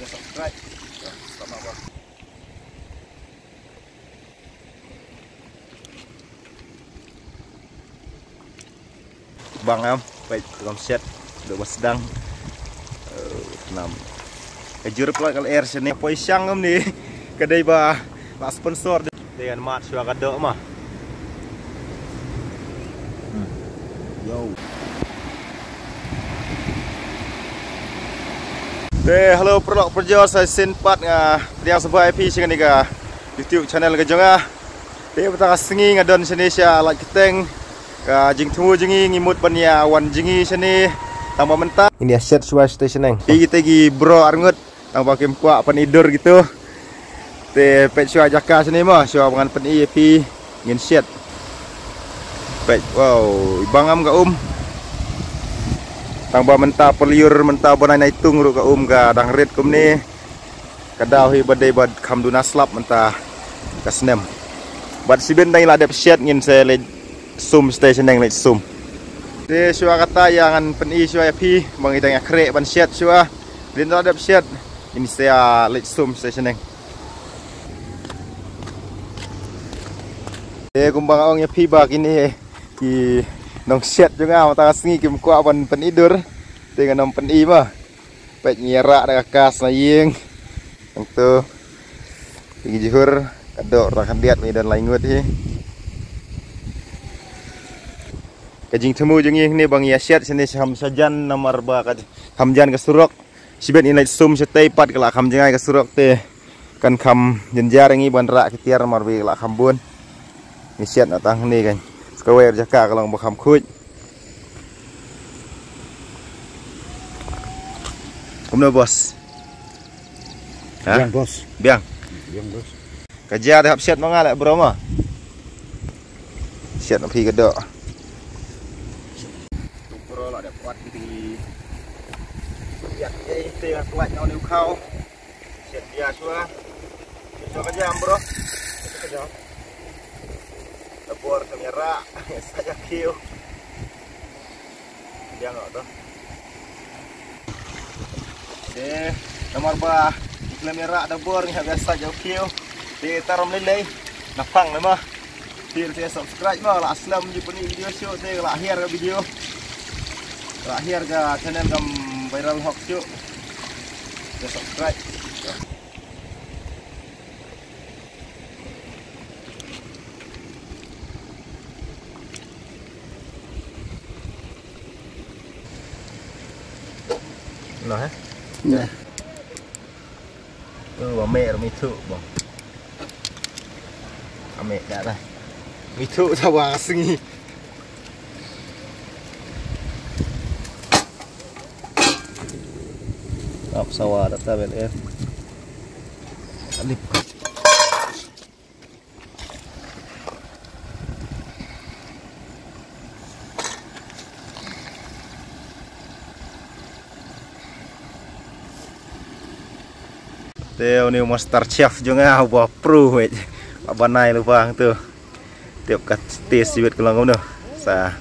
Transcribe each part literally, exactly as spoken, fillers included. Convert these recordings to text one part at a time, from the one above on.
Subscribe. Selamat, bang. Bang, em, peit, lam shet, dei ba sdang. Eh, nam. Ka jur plot ka lyer shane. Poi shang, em, ni. Ka dei ba la sponsor. Dei ngan mad shuwa ka doh ma. Hmm. Yo. Te, hello, paralok parajor, sa shisien pat nga pdiang sngewbha ïa phi sha kane ka YouTube channel ka jong nga. Te mynta ka sngi nga don shane sha Laitkyrteng. Ka jingthmu jong ngi, ngi mut ban ïa wan jngi shane. Tang ba mynta ngin ïa shet shuwa shatei shaneng. Phi, kita ki bro arngut, tang ba kim kwah pyni dur kito. Te peit shuwa jaka shane mo, shuwa ba ngan pyni ïa phi, ngin shet. Peit, wow, i bang em ka um. Tang ba mynta pylliur, mynta ba nai nai tung ruh ka um ka dang rit kumne. Ka daw hi ba dei ba kham duna slap mynta ka snem. Bad shibit dang la dep shet, ngin sa leit sum shatei shaneng, leit sum. Te shuwa kata ïa ngan pyni shuwa ïa phi ba ngi dang ïa khreh ban shet shuwa. Leit la dep shet, ngin sa leit sum shatei shaneng. Te kumba nga ong ïa phi ba kine ki nongshet jong nga mynta ka sngi kim kwah ban pyni dur. Te ngan ym pyni ma. Peit ngi ïa rah da ka kas na ïing. Nangtu. Ïing jhur, ka doh ruh khyndiat, ngi don lai ngut hi. Ka jingthmu jong ngi hangne ba ngi ïa shet shane sha kham shajan namar ba ka kham jan ka surok. Shibit ngin leit sum shatei pat ka la kham jngai ka surok te. Kan kham jynjar ngi ban rah ki tiar namar ba ka la kham bun. Ngi shet na tang hangne kan. Sa kawei jaka ka long ba kham khuid. Kumno, boss? Ha? Biang, boss. Biang. Biang, boss. Ka jia te hap shet ma nga leh, bro, ma. Shet na phi ka doh. Tu bro la dep kwat ki. Ïa, ïa, te kwat na u khaw. Shet ïa shuwa. Shet shuwa ka jam, bro. Shet shuwa ka jam. Ka bor ka mera. Sa ja kiew. Ïa nga to. Te namar ba i khlem ïa rah da bor ngi hap ïa sait ïa u kiew. Te tang ym lei lei. Na phang le ma. Te te subscribe ma, la slem ju pynïoh video shuh te la hiar ka video. La hiar ka channel kam viral hok shuh. Te subscribe. Noh, eh? Nah. Tu ba mer mi tu bang. Ame dah lah. Mi tu sawa ka sngi. Ap sawa dah tabel, eh. Alip. Te une u master chef jong nga uba pro wei. Ba nai lubang tu. Tip kat tes siwit ka long kumno. Sa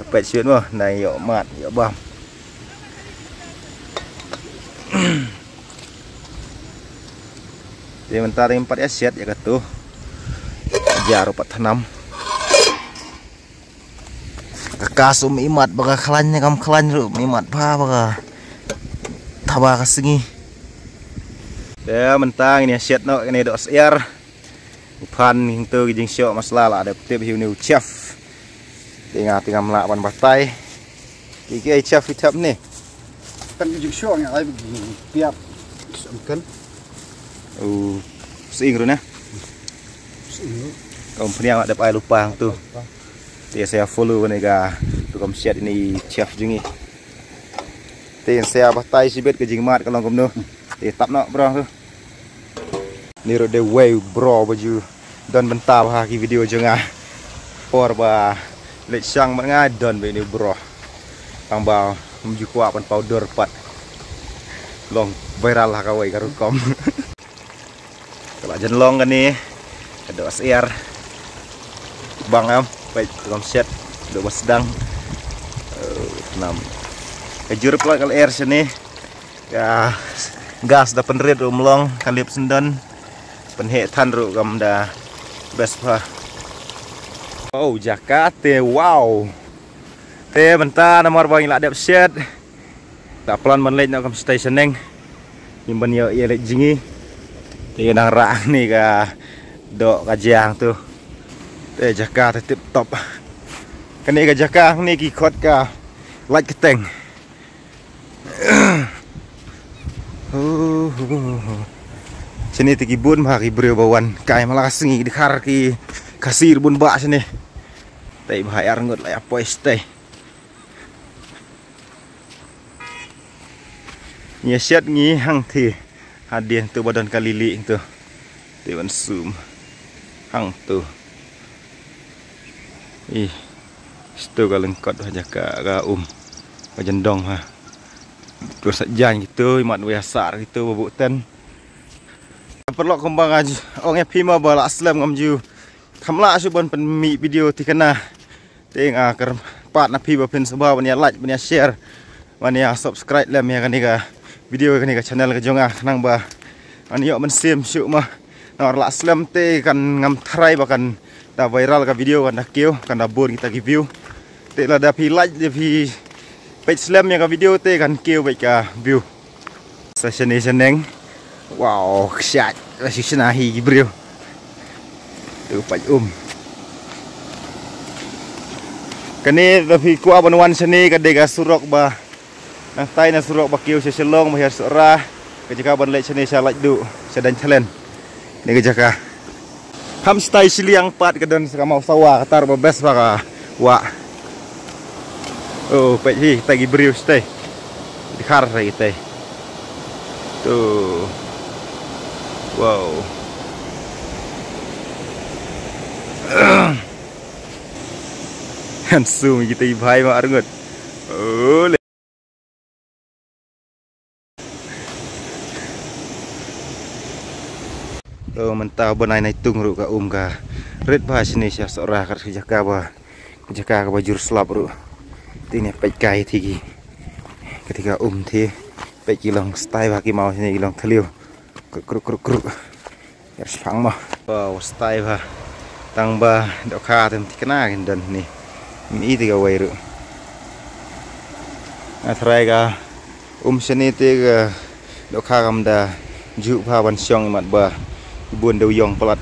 peit siwit mo, nai ïoh mad, ïoh bam. Te mynta te ngim pat ïa shet ïa katu. Jar u pat thnam. Ka kas um imat ba ka khlaiñ ne kam khlaiñ ruh um imat ba ba ka thaba ka sngi. Te mynta ngin ïa shet noh kane doh syiar. Phan ngi tu ki jingshoh masala la dep tip hi une u chef. Te nga te ngam lah ban batai. Ki ki ai chef hi thap ne. Kan ki jingshoh nga ai ki piat. Sumkan. U sing ru ne. Sing ru. Ka um phniang la dep ai lupa tu. Te sa follow ne ka tu kam shet ini chef jong ngi. Te sa batai sibit ka jingmad ka long kumno. Te tap noh bro tu. Ni ruh dei wei bro ba ju don bynta bha ha ki video jong nga. Por ba leit shang bad nga don bad ine u bro. Tang ba um ju kwah ban powder pat. Long viral ha kawei ka rukom. Ka la jan long kane. Ka doh syiar. Bang am, peit rukom shet. Doh ba sdang. Eh, nam. Ka jur plot ka lyer shane. Ka Gas da pynrit ruh ym long, ka lip syndon. Pynheh than ruh kam da best pha. Oh, jaka te, wow. Te mynta namar ba ngi la dep shet. Da plan ban leit noh kam stai shaneng. Ngim ban ïoh ïa leit jngi. Te ngi dang rah ni ka doh ka jia tu. Te jaka te tip top. Kane ka jaka ni ki khot ka Laitkyrteng. Shane te ki bun bha ki briew ba wan kai ma la ka sngi, ki dkhar ki Khasi bun bha shane. Te bha ïar ngut la ïa poi stai. Ngi shet ngi hangtei. Hadien tu ba don ka lili tu. Te ban sum. Hangtu. Ih. Sto ka lyngkot ha jaka ka um. Ka jendong ha. Tu sa jan kitu, imat wei asar kitu, ba buk ten. Paralok, kumba nga ju ong ïa phi ma ba la slem ngam ju kham lah shuh ban pynmih video tikna. Te nga kyrpad na phi ba phin sngewbha ban ïa like, ban ïa share, ban ïa subscribe lem ïa kane ka video, kane ka channel ka jong nga, khnang ba ngan ïoh mynsiem shuh ma. Namar la slem te kan ngam tharai ba kan da viral ka video, kan da kiew, kan da bun kita ki view. Te lada phi like, da phi peit slem ïa ka video te kan kiew beit ka view. Sa shane shaneng. Wow, kshat. Ba shu shna hi ki briew. Tu pait um. Kane da phi kwah ban wan shane ka dei ka surok ba nangtai na surok ba kiew sha Shillong ba hiar Sohra. Ka jaka ban leit shane sha Laitduh, sha Daiñthalen. Ni ka jaka. Kham stai shiliang pat, ka don sa ka mawsawa, ka tar ba best ba ka wah. Oh, peit hi, kita ki briew stai. Dkhar sa kita. Tu. Wow. Handsome kita ki bhai ma arngut. Oh, le. Oh, mynta ba nai nai tung ruh ka um ka rit bha shane sha Sohra, kat ka jaka ba, ka jaka kaba jur slap ruh. Te ne peit kai te ki, ka te ka um te peit ki long stai bha ki maw shane, ki long thliew. Kruk kruk kruk kruk. Ïar shipang mo. Wow, stai bha. Tang ba dohkha te ym thikna kin don ni. Ym i te kawei ruh. Nga tharai ka um shane te ka dohkha kam da juh bha ban shong, imat ba bun dewïong palat.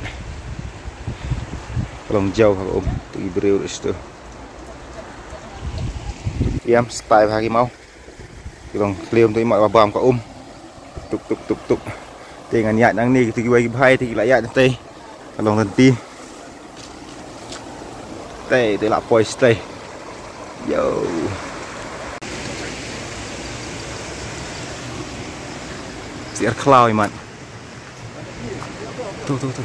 Ka long jaw bha ka um. Tu i briew ruh stu. Ïam, stai bha ki maw. Ki long thliew tu, imat ba bam ka um. Tuk tuk tuk tuk. Te ngan ïaid nangne, kitu kiwei ki bhai te ki la ïaid te. Ka long lynti. Te te la poi stai. Yo. Syiar khlaw imat. Tu tu tu.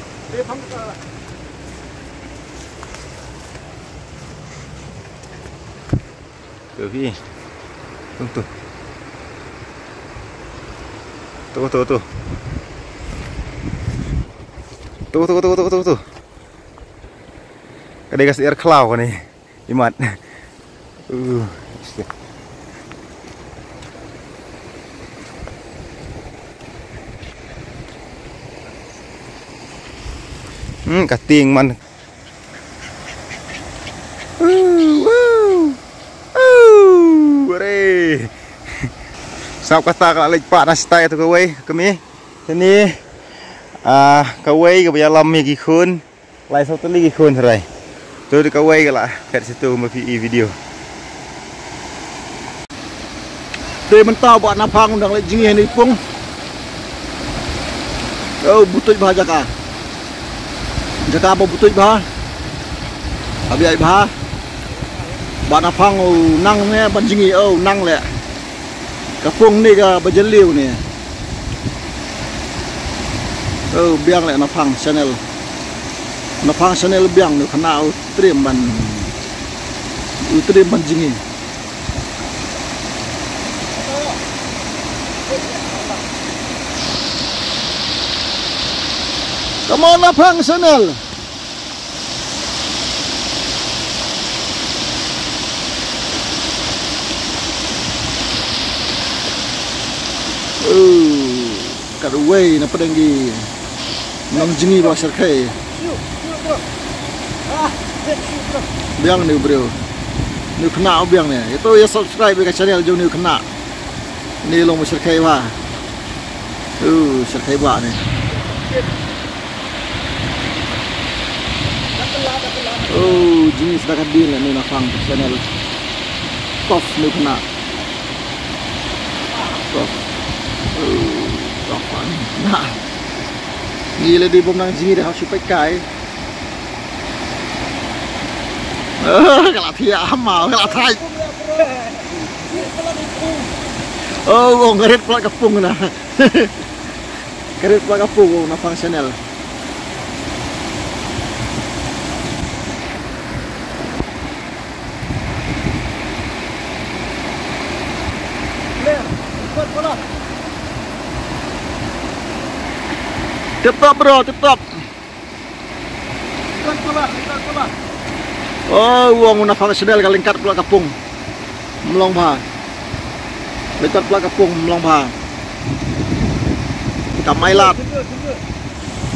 Tu phi. Tu tu. Tu tu tu. Tu tu tu tu tu tu. Ka dei ka syiar khlaw kane. Imat. Uh. Hmm, ka tieng man. Uh, uh, uh, hooray. Sngap kata ka la leit pat na stai tu kawei, kmie. Te ni, ah, kawei kaba ïalam ïa ki khun. Lai saw tylli ki khun hooray. Tu da kawei ka la phet situ ma phi i video. Te mynta Bah Naphang u dang leit jngi ha i pung. Oh, butuit bha jaka. Jaka ba butuit bha. Haba ïaid bha. Bah Naphang u nang ne ban jngi, oh, u nang leh. Ka pung ne kaba jylliew ne. Oh, biang leh Naphang channel. Naphang channel biang ne, kane u triem ban, u triem ban jngi. Come on, Naphang channel. Oh. Kat uwei na pdeng ki nongjngi ba shyrkhei. Biang ne u briew. Ne u khynnah u biang ne. Ïa to ïa subscribe ïa ka channel jong ne u khynnah. Ne long ba shyrkhei ba. U shyrkhei ba ne. U jngi sdang ka dien ne na pang channel. Tos ne u khynnah. Tos. U tos pa ne. Na. Ngi la dei bym nang jngi da ha shu peit kai. Ka la thiah ma ka la thait. Oh, oh, ka rit pla ka pung na. Ka rit pla ka pung, oh, na pang channel. Tip top bro, tip top. Oh, u ong u Nafang Chanel ka lyngkat pla ka pung. Mlong bha. Lyngkat pla ka pung mlong bha. Ka mai lad.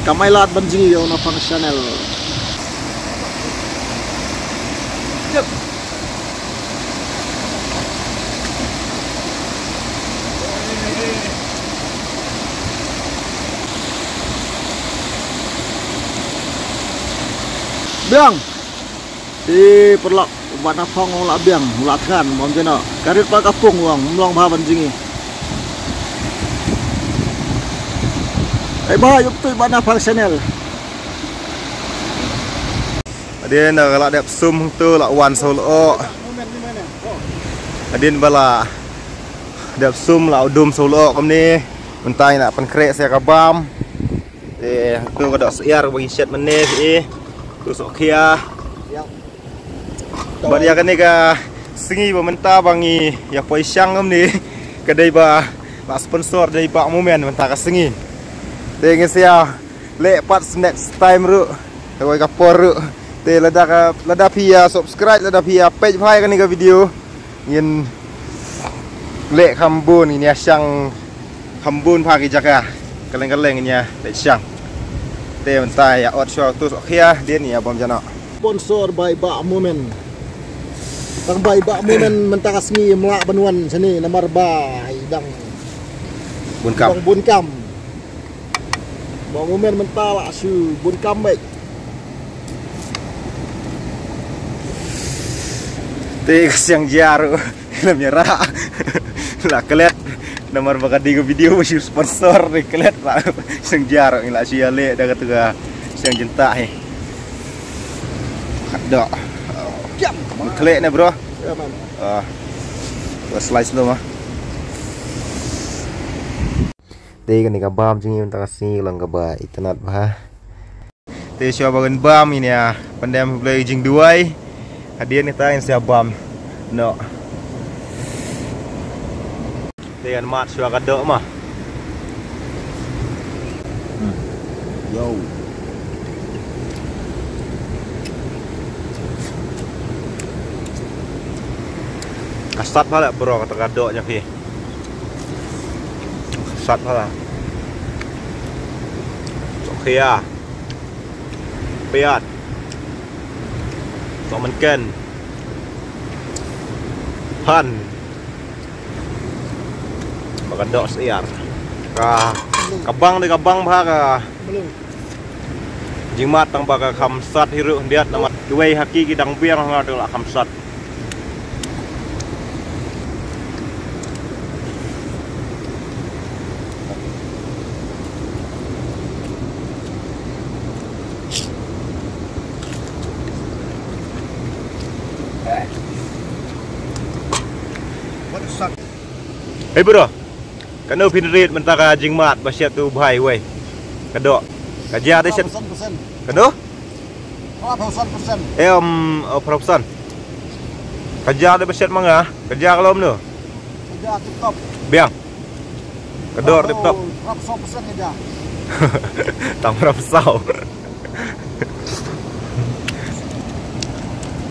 Ka mai lad ban jngi ïa u Nafang Chanel. Biang. Te paralok, u Bah Nafang u la biang, u la thngan, bam jeno. Ka rit pla ka pung u ong, mlong bha ban jngi. Ai ba, ïoh tu Bah Nafang Chanel. Hadien ka la dep sum hangtu la wan saw lyoh. Hadien ba la dep sum la u dum saw lyoh kumne. Mynta ngi la pynkhreh sa ka bam. Te tu ka doh syiar ba ngi shet mynne phi. Tu sohkhia. Bad ïa kane ka sngi ba mynta ba ngi ïa poi shang kumne. Ka dei ba la sponsor dei Bah Momen mynta ka sngi. Te ngin sa ïa leh pat next time ruh. Te wei ka por ruh. Te lada ka, lada phi ïa subscribe, lada phi ïa peit bha ïa kane ka video. Ngin leh kham bun, ngin ïa shang kham bun bha ki jaka. Kylleng kylleng ngin ïa leh shang. Te mynta ïa ot shuwa tu sohkhia, dien ïa bam jeno. Sponsor by Bah Momen. Tang by Bah Momen mynta ka sngi ym lah ban wan shane namar ba i dang bun kam. Dang bun kam. Bah Momen mynta la shu bun kam beit. Te ka siang jia ruh lam ïa rah. La klet namar ba ka dei ka video ba shu sponsor, te klet la siang jia ruh ngi la shu ïa leh da katu ka siang jintah hi. Doh. Kiam. Klet ne bro. Ya man. Ah. Slice dulu mah. Te kane ka bam jong ngi mynta ka sngi ka long kaba itynnad bha. Te shuwa ba ngin bam ngin ïa pyndem ha U Blei jingduwai. Hadien kata ngin sa bam noh. Te ngan mad shuwa ka doh ma. Hmm. Yo. Ka sat bha leh bro kata ka doh jong phi. Sat bha la. Sohkhia. Piat. Sohmynken. Phan. Ba ka doh syiar. Ka, ka bang dei ka bang bha ka. Jingmad tang ba ka kham sat hi ruh khyndiat namar kiwei ha ki ki dang biang ha nga te la kham sat. Hey bro. Kano phin rit mynta ka jingmad ba shet tu bhai wei. Ka doh. Ka jia dei shet. Kano? Em, oh, phra percent. Ka jia dei ba shet ma nga. Ka jia ka lom no. Ka jia tip top. Biang. Ka doh tip top. Phra percent ka jia. Tang phra percent.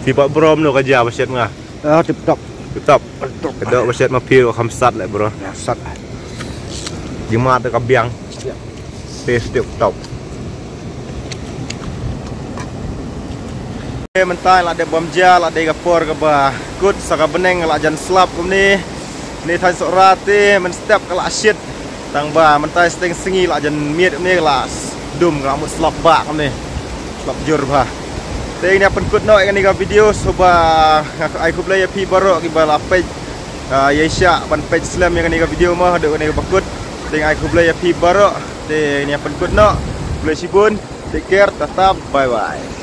Phi pat bro no ka jia ba shet ma nga. Ah, tip top. Tip top. Tip top. Ka doh ba shet ma phi ruh kham sat leh bro. Ya, sat. Jingmut ka biang. Te step top. Te mynta la dep bam ja, la dei ka por kaba kut sa ka bneng, la jan slap kumne. Ni than Sohra te mynstep ka la shit. Tang ba mynta steng sngi la jan miet kumne, la dum ka la mut slap ba kumne. Slap jur ba. Te ngi pynkut noh ïa kane ka video, so ba nga ai khublei ïa phi baroh kiba la peit. Ah, ïa sha ban peit slem ïa kane ka video mo haduh kane kaba kut. Te ngi ai khublei ïa phi baroh. Te ngi pynkut noh. Khublei shibun. Take care. Tata. Bye bye.